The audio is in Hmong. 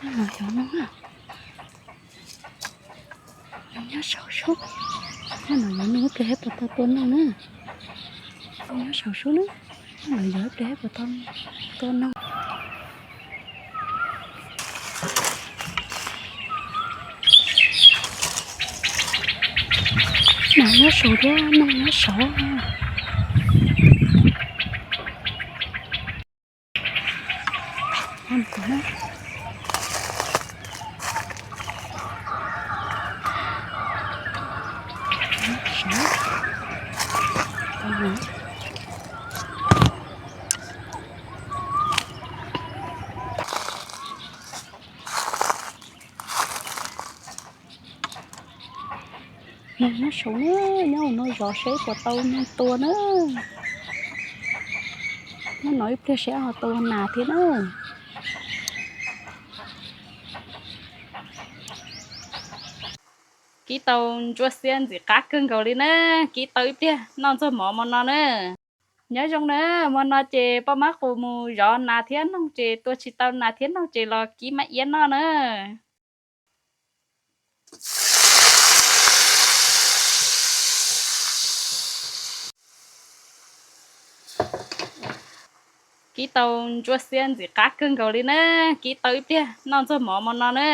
Nyob no yog noog na. Nyob saum sub. Nyob no yog noog ib pliag thiaj puas tau tua noog na. Nyob saum sub na. Nyob no yog ib pliag thiaj puas tau tua noog. Nas nyob saum thiab noog nyob saud. Noog nyob saud na, nyob hauv no zov seb puas tau noog tua na. Nyob no ib pliag seb ho tau nas thiab na. Kib tau ntsuab xiab ntxim qab kawg nkaus li na, kib tau ib pliag noj ntxuag mov hmo no na. Nyob zoo na, hmo no ces poj mab qus mus zov nas thiab noog ces tua tsis tau nas thiab noog ces los kib mab iab noj na. Kib tau ntsuab xiab ntxim qab kawg nkaus li na, kib tau ib pliag noj ntxuag mov hmo no na.